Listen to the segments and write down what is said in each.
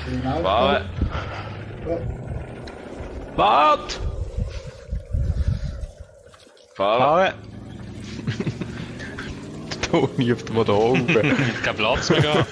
Genau. Fahren! Oh. Wart! Fahren! Toni auf dem Motor. Kein Platz mehr gehabt.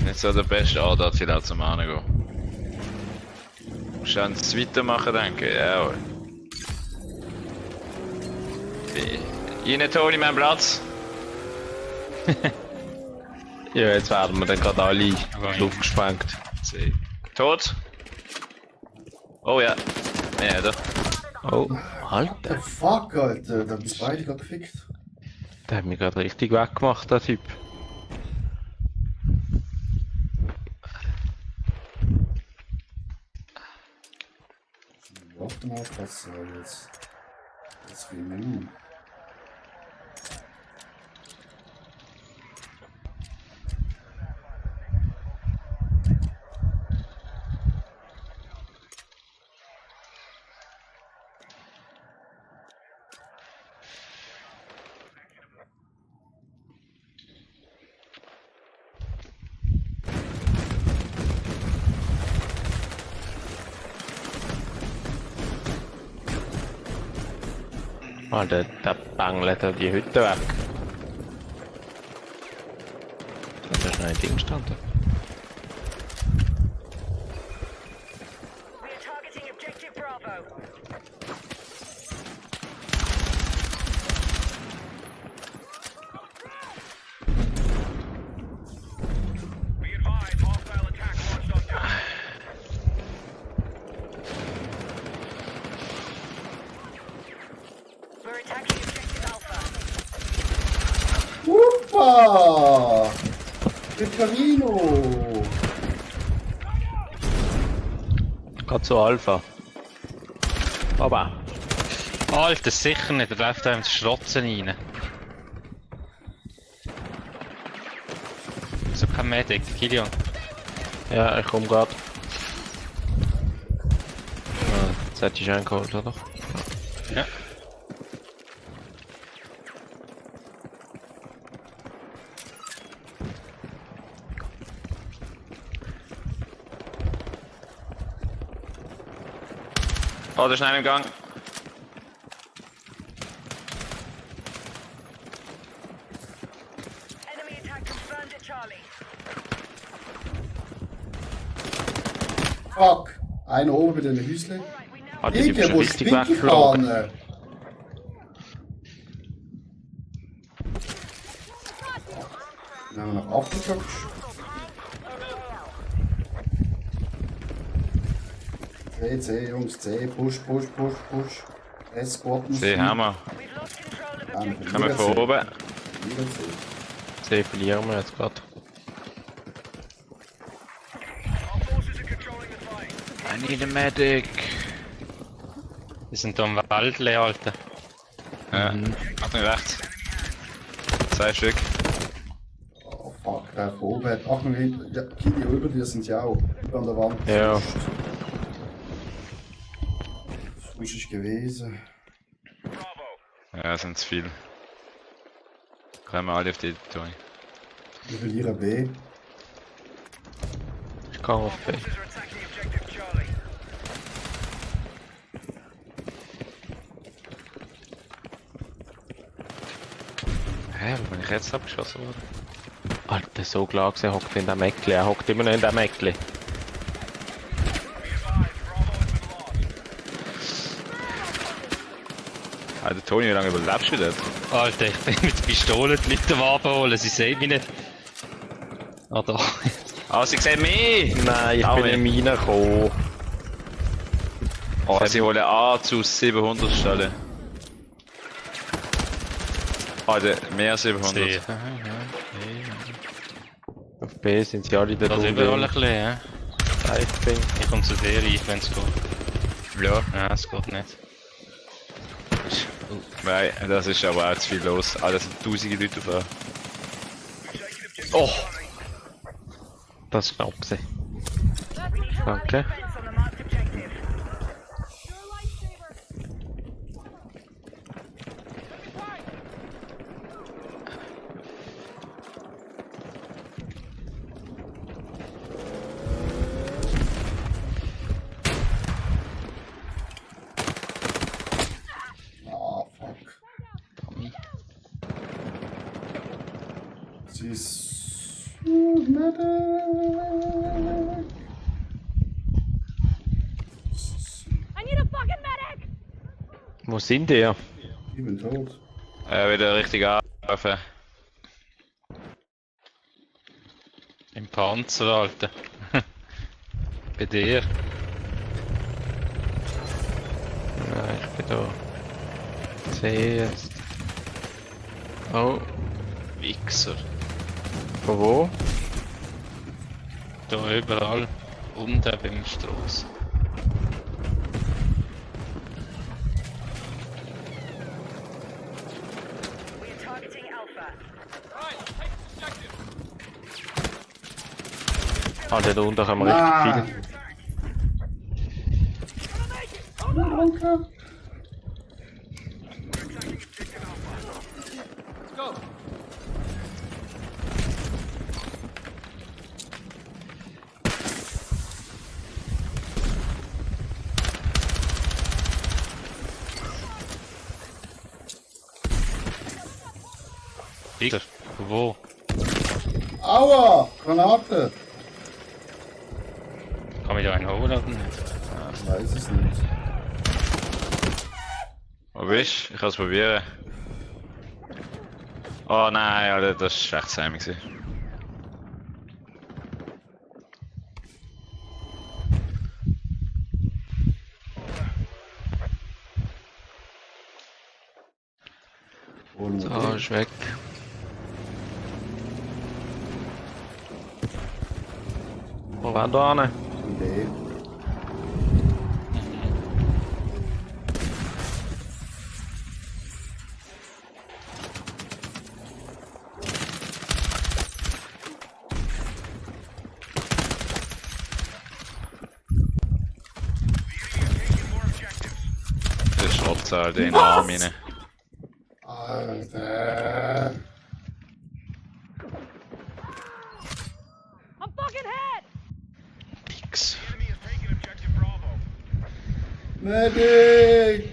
Nicht so der beste Ort, dort vielleicht zum Angehen. Musst du ans Weitermachen denken? Jawohl. Rein, Toni, mein Platz! Ja, jetzt werden wir dann gerade alle in die Luft gesprengt. Tot? Oh ja. Ja, da. Oh, The Alter. fuck, Alter, da haben uns beide gerade gefickt. Der hat mich gerade richtig weggemacht, der Typ. Warte mal, was soll jetzt? Das will man nun. Alter, der bangelt da die Hütte weg. Da ist noch ein Ding gestanden. We are targeting objective Bravo. Be advised, hostile attack launched on target. We're attacking objective Alpha. Upa! Pecorino! Geht zu Alpha. Aber. Alter, sicher nicht, der läuft da ins Schrotzen rein. So kein Medic, Kilian. Ja, ich komm grad. Ah, jetzt hätte ich einen geholt, oder? Ja. Oh, da ist einer im Gang. Enemy attack confirmed at Charlie. Fuck! Einer oben bei den Häuschen. Alright, we now Ah, die Typ ist Digga, schon wo ist richtig die weggeflogen. Fahne? Dann haben wir nach Afrika geschickt. C, Jungs, C, push. S-Squad muss Sie haben wir. we've lost control of objective. Kommen wir von oben. C verlieren wir jetzt gerade. Our forces are controlling the fight. I need a medic. Wir sind da im Wald, Alter. Ja. Achtung, rechts. 2 Stück. Oh fuck, der von oben hat. Achtung, hinten. Ja, Kili, über dir sind ja auch. Über an der Wand. Ja. Das ist gewesen. Bravo. Ja, sind zu viel. Kommen wir alle auf die Toni. Wir verlieren B. Ich kann auf B. Forces are attacking objective Charlie. Hä, wo bin ich jetzt abgeschossen worden? Alter, so klar gesehen, hockt in der Mäckli. Er hockt immer noch in der Mäckli. Be advised, Bravo has been lost. Alter, Toni, wie lange überlebst du das? Alter, ich bin mit der Pistole die Leute abholen, sie sehen mich nicht. Ah, da. Ah, sie sehen mich! Nein, ich Auch bin nicht. in Mine gekommen. Oh, sie holen A zu 700 Stellen. Alter, mehr als 700. Sehr. Auf B sind sie alle da Das drüben. überall ein bisschen, ja. Ich bin. Ich komme zu dir rein, wenn es geht. Ja. Ja, es geht nicht. Nein, das ist aber auch zu viel los. Ah, das sind tausende Leute da. Oh! Das ist knapp gewesen. Danke. Defense on the marked objective. ist... Medic. I need a fucking medic! Wo sind die? Ich bin tot. Wieder richtig anrufen. Im Panzer, Alter. Bei dir. Ja, ich bin da. Sehe jetzt. Oh, Wichser. von wo? Da überall. Unten beim Strasse. We are targeting Alpha. Ah, da unten haben wir Ah. richtig viel. Danke. Wichser. Wo? Aua! Granate! Kann mich da einen holen oder nicht? Ich weiß es nicht. Wo bist du? Ich kann es probieren. Oh nein, Alter, das war echt Sammy. Und Ah, ist weg. Wo war da eine? Idee. Der Schrotz, Alter, in den Arm rein. Alter. I'm fucking hit! Nix. Enemy has taken objective Bravo. Medic!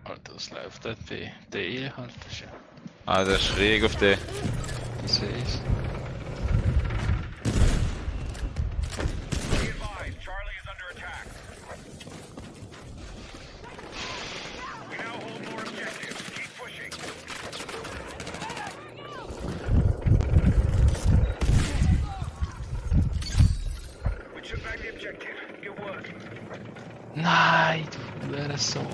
Alter, das läuft dort bei D halt. Das ist ja. Ah, der ist schräg auf den. Ich sehe es. Be advised, Charlie is under attack. We now hold more objectives. Keep pushing. We took back the objective. Good work. Nein, du Hurensohn.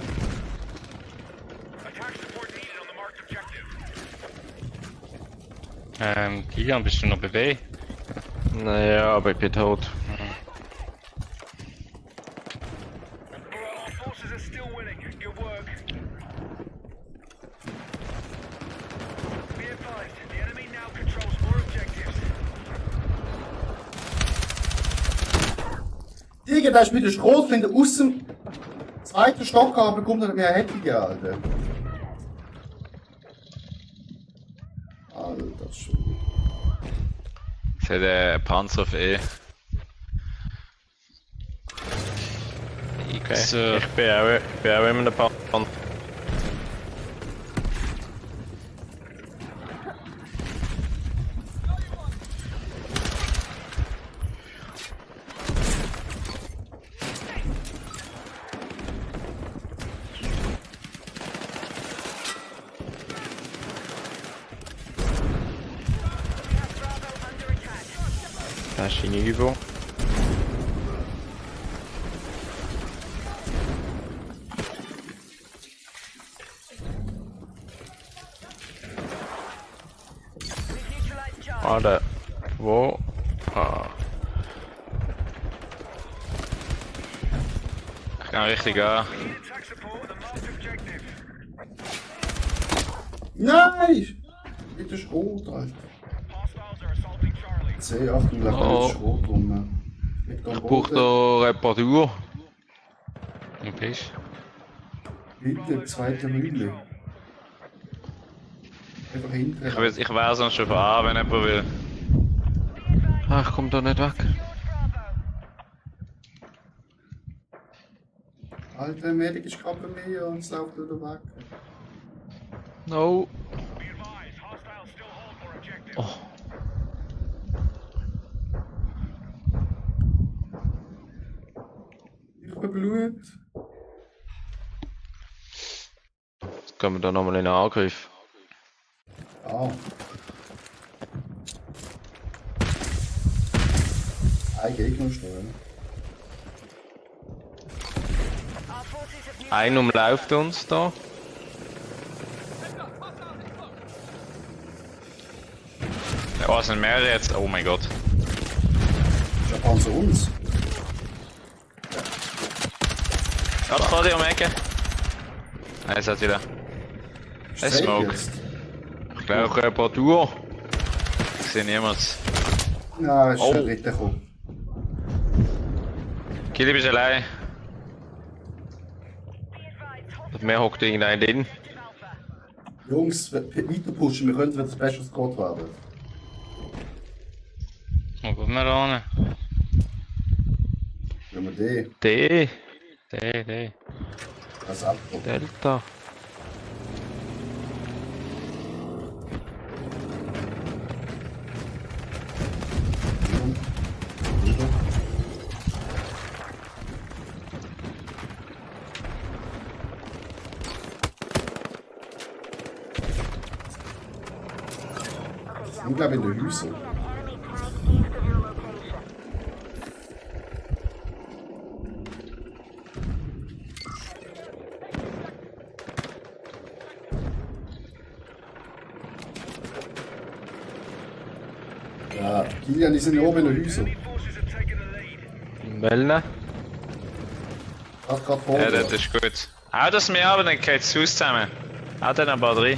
Attack support needed on the marked objective. Kilian, bist du noch bei B? Naja, aber ich bin tot. Our forces are still winning. Good work. Be advised, the enemy now controls more objectives. Digga, da ist mit der Schrotflinte aus dem zweiten Stock bekommt er mehr Hettige, Alter. Alter, schon. Es hat einen Panzer auf E. Okay. So. Ich bin auch in einem Pan. Bravo under attack. Da ist eine Übung. We've neutralized Charlie. Ah, da. Wo? Ah. Ich kann richtig an. We need attack support on the marked objective. Nein! Mit der Schrot, Alter. Hostiles are assaulting Charlie. C8 und Oh. Schrot rum. Ich brauche da Reparatur. Wo bist Hinter zweite Mühle. Einfach hinter. Ich wäre sonst schon von A, wenn jemand will. Ah, ich komm da nicht weg. Bravo. Alter, Medic ist gerade bei mir und es läuft wieder weg. No. Be advised, hostiles still hold more objectives. Oh. Ich bin Blut. Jetzt kommen wir da nochmal in den Angriff. Ah. Ein Gegner steuern. Our forces have moved. Ein umläuft uns da. Oh, es sind mehrere jetzt. Oh mein Gott. Ist ja Panzer uns. Gerade vor dir um die Ecke. Nein, es hat wieder. Ist Ein safe Smoke. jetzt? Ich glaube, Auch Reparatur. ich sehe niemanden. Nein, ist Oh. der dritte gekommen. Kili, bist du allein? Mir hockt irgendein drin. Jungs, weiter pushen, wir könnten wieder Special Squad werden. Wo gehen wir ran? Wenn wir den, D. Der. das abkommen. Delta. Ich glaube in den Häusern. Ja, Kilian, die sind oben in den Häusern. Enemy forces have taken the lead. Im Wellen. Gerade vor Ja, dir. das ist gut. Hau das mir aber, dann geht das Haus zusammen. Hau den eine Batterie.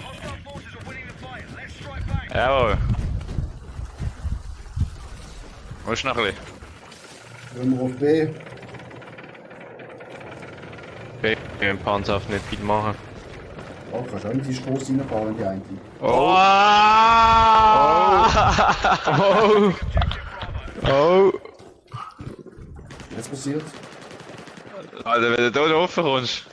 Hostile forces are winning the fight. Let's strike back. Jawohl. Musst noch ein bisschen. Wenn wir auf B. Okay, wir können Panzerhaft nicht viel machen. Oh, kannst du auch in die Straße reinfahren, in die eine. Oh! Oh! Oh! Was passiert? Alter, wenn du da offen kommst.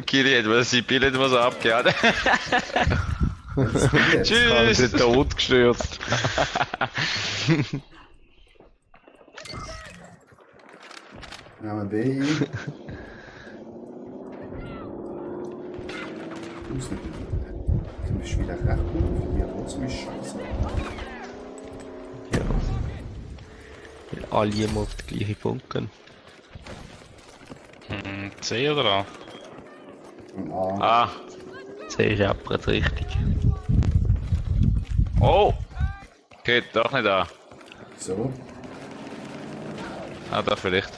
Kili hat mir sein Billett immer so abgehört. Was passiert jetzt? Tschüss! Ich bin tot gestürzt. Nehmen wir B ein. Du bist wieder recht gut, für mich trotzdem ist scheiße. Ja. Weil alle immer auf den gleichen Punkt gehen. C oder A? Und A. Ah! C ist auch gerade richtig. Oh! Geht doch nicht an. So, Ah, da vielleicht.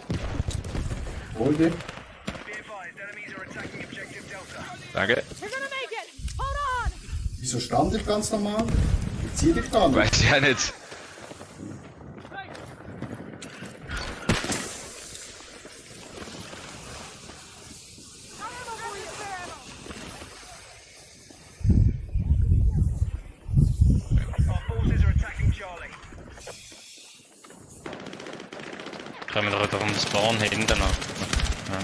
hol dich. Be advised, enemies are attacking objective Delta. Danke. We're gonna make it! Hold on! Wieso stand ich ganz normal? Ich zieh dich da nicht. Weiß ich ja nicht. Our forces are attacking Charlie. Kommen wir wieder um das Bahn hinten noch. Ja.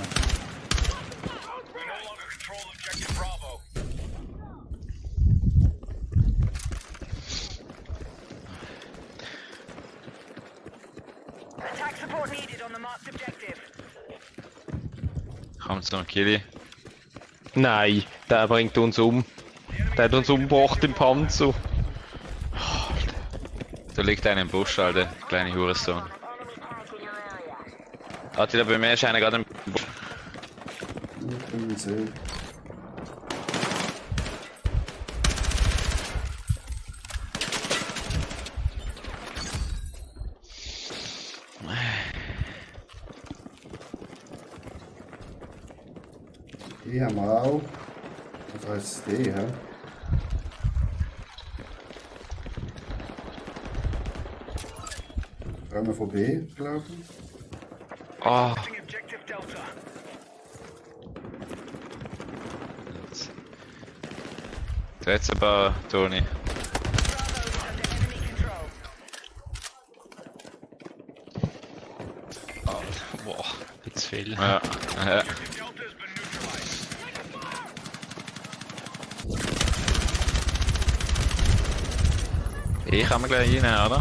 We no longer control objective Bravo. Attack support needed on the marked objective. Kommt zum Kili. Nein, der bringt uns um. Der hat uns umgebracht im Panzer. Da liegt einer im Busch, Alter. Kleine Hurensohn. Attila, bei mir ist einer gerade im Busch. Ich bin mit C. Die haben wir auch. Was heißt die, hä? Können wir von B, glaube ich. Ah, Attacking objective Delta. Da jetzt aber, Toni. Bravo is under enemy control. viel. Ja. Ja. Delta's been neutralized. Ich kann mir gleich rein, oder?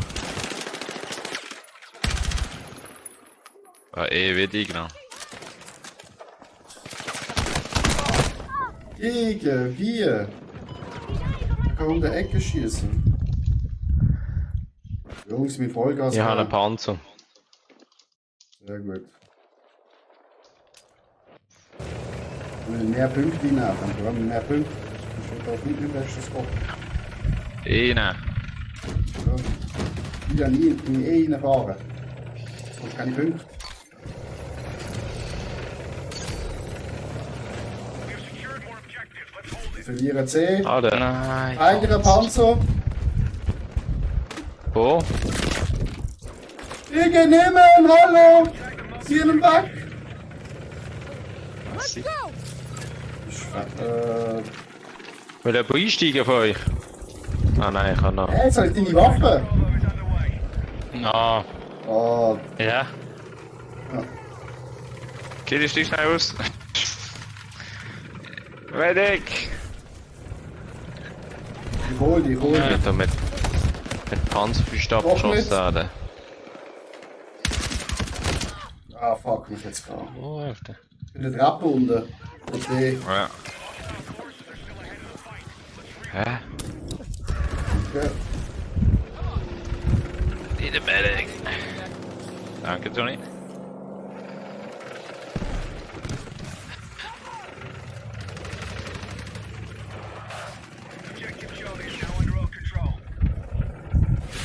Ah, wieder eingenommen. Gegen, wie? Ich kann um die Ecke schießen. Jungs, mit Vollgas. Ich habe einen rein. Panzer. Sehr gut. Wenn wir mehr Punkte reinnehmen, dann haben wir mehr Punkte. Das steht auf nicht im besten Spot. Rein. Ja. Ich will nie reinfahren. Sonst keine Punkte. We've secured more objectives. Let's hold Wir it. verlieren C. Alter. Nein. Eigener Panzer. Wo? Ich nehmen, hallo! Ziehen ihn weg! Was? Will jemand einsteigen von euch? Ah nein, ich kann noch. Jetzt habe ich deine Waffe! Bravo is underway. Na, Oh, ja. Kill, stieg schnell aus. Weg! ich hol dich, ich hol Ich dich. bin da mit Panzerfüße Doch abgeschossen nicht. worden. Ah, fuck, ich jetzt gar. Oh, Alter. In der Treppe unten. Okay. Ja. Hä? Okay. In der Medic. Danke, Tony. Objective Charlie is now under our control.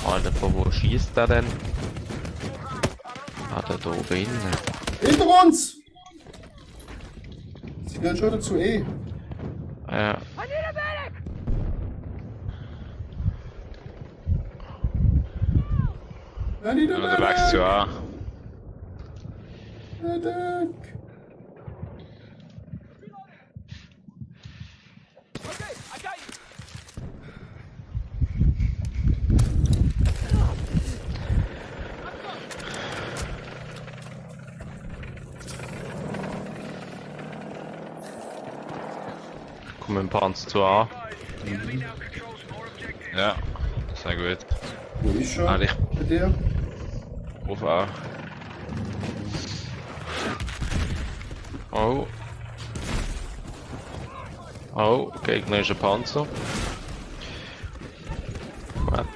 Alter, von wo schießt der denn? Ah, da oben innen. Hinter uns! Sie gehören schon dazu eh. Ja. I need a medic! Ja, nicht Ja, der wächst zu an. Medic! Okay, I got you! Komm mit dem Panzer zu an. The enemy now controls more objectives. Ja, sehr gut. Wo ist schon? Ah, ich Bei dir? ruf an. Oh. Oh, gegnerischer Panzer. Weg.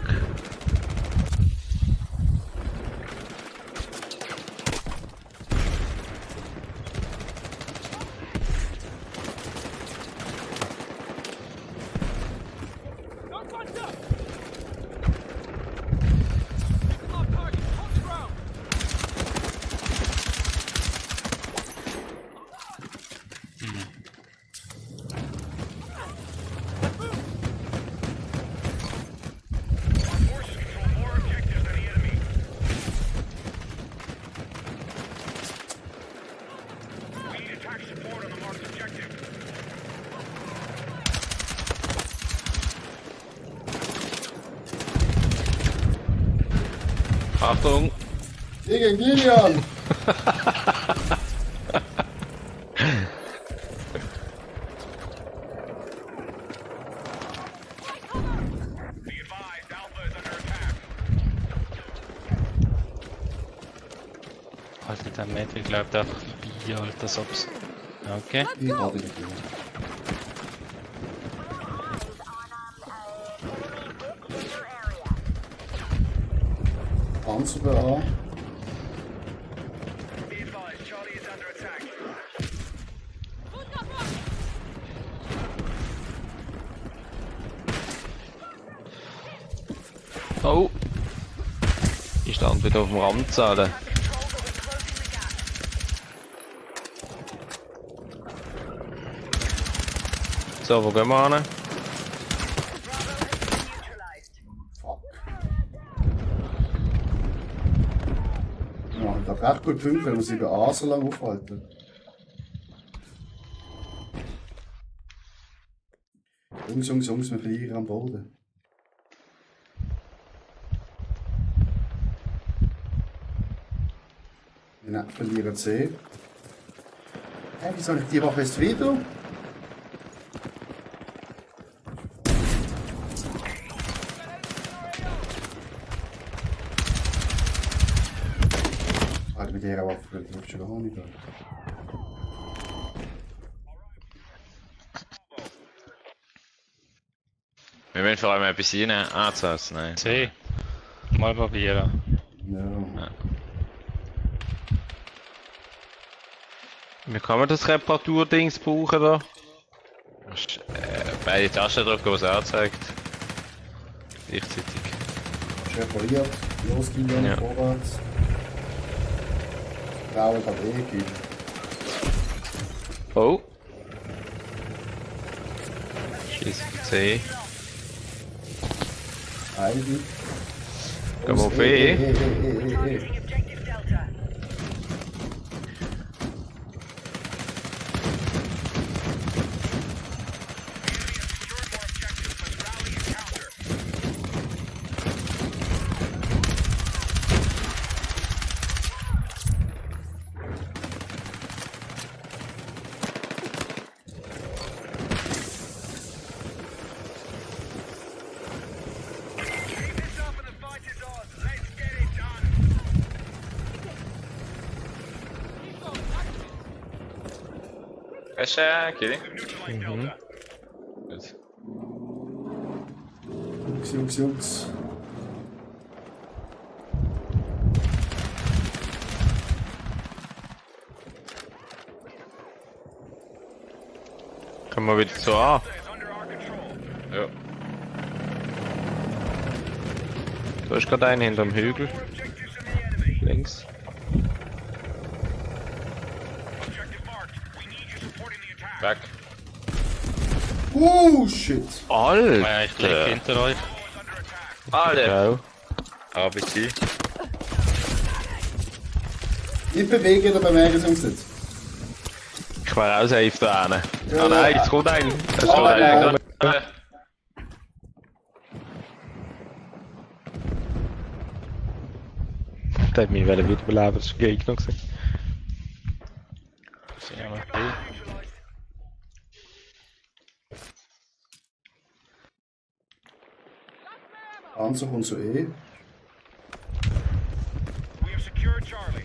Don't punch up! Off target, hold the ground! Forces control more objectives than the enemy. We need attack support on the marked objective. Achtung! Gegen Gillian! Be advised, Alpha is under attack. Alter, der Medic läuft einfach vorbei, Alter, so ob's. Okay. Ich hatte dich. Panzer da. Be advised, Charlie is under attack. Oh! Ich stand wieder auf dem Randzahlen. So, wo gehen wir hin? Fuck. Ja, ich habe recht gut Punkte, wenn wir sie bei A so lange aufhalten. Jungs, wir verlieren am Boden. Wir verlieren C. Hä, wieso habe ich die Woche jetzt wieder? Alter, mit dieser Waffe, die hab ich schon gar nicht gehört. Wir wollen vor allem etwas rein. Ah, zuerst, nein. C. Mal probieren. Ja. Wie kann man das Reparaturdings brauchen da? Beide Taschen drücken, was er anzeigt. Gleichzeitig. Ist repariert, losgehen, Ja. vorwärts. Frauen kann gehen. Oh. Schieß auf C. Eigentlich. Gehen wir auf E. Objective Delta. Keep this up and the fight is on. Let's get it done. Hast du Kili? Neutralize Delta. Gut. Jungs. Kommen wir wieder zu A. Delta is under our control. Ja. Da ist gerade einer hinterm Hügel. More objectives than the enemy. Links. Objective marked. We need you supporting the attack. Back. Shit. Ja, ich liege Alter. hinter euch. Alle! Ciao. ABC. Nicht bewegen, dann bewegen sie uns nicht. Ich war auch safe da hinten. Ja, Ah nein, ja. es kommt ein. Es kommt nein, ein. nein. Der hat mich wiederbeleben, das war ein Gegner gewesen. Ja, noch B. Panzer kommt zu E. We have secured Charlie.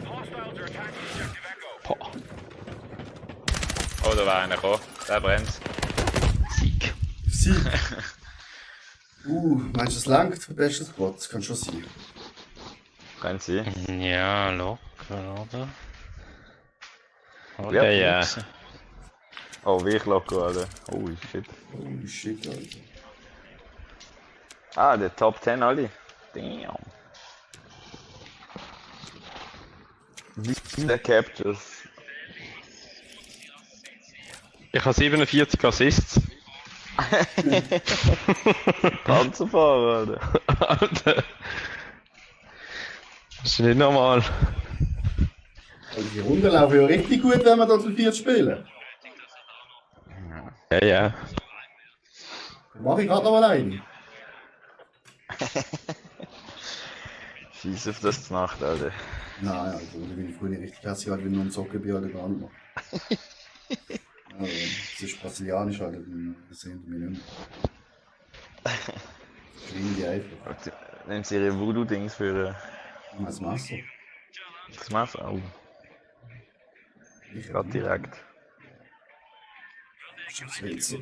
Hostiles are attacking Objective Echo. Boah, Oh, da war einer gekommen. Der brennt. Sieg. Sieg. Meinst du, es langt für den besten Squad? Das kann schon sein. Können Sie? Ja, locker, oder? Ja, ja. Oh, wie ich locker, Alter. Oh, shit. Holy shit, Alter. Ah, der Top 10 alle. Damn. Wie viele Captures? Ich habe 47 Assists. Panzerfahrer, Alter. Alter. Das ist nicht normal. Also die Runden laufen ja richtig gut, wenn wir da zu viert spielen. Ja, ja. Das mache ich gerade noch alleine. Scheiß auf das Nacht, Alter. Nein, also ich bin früher richtig hässlich, halt, wenn ich nur am Zocken bin, halt gar nicht mehr. Also, das ist brasilianisch, halt, das sehen wir nicht mehr. Schwingen die einfach. Nehmen Sie Ihre Voodoo-Dings für Das Messer. das Messer? Oh, Ich gerade direkt. Das ist jetzt so.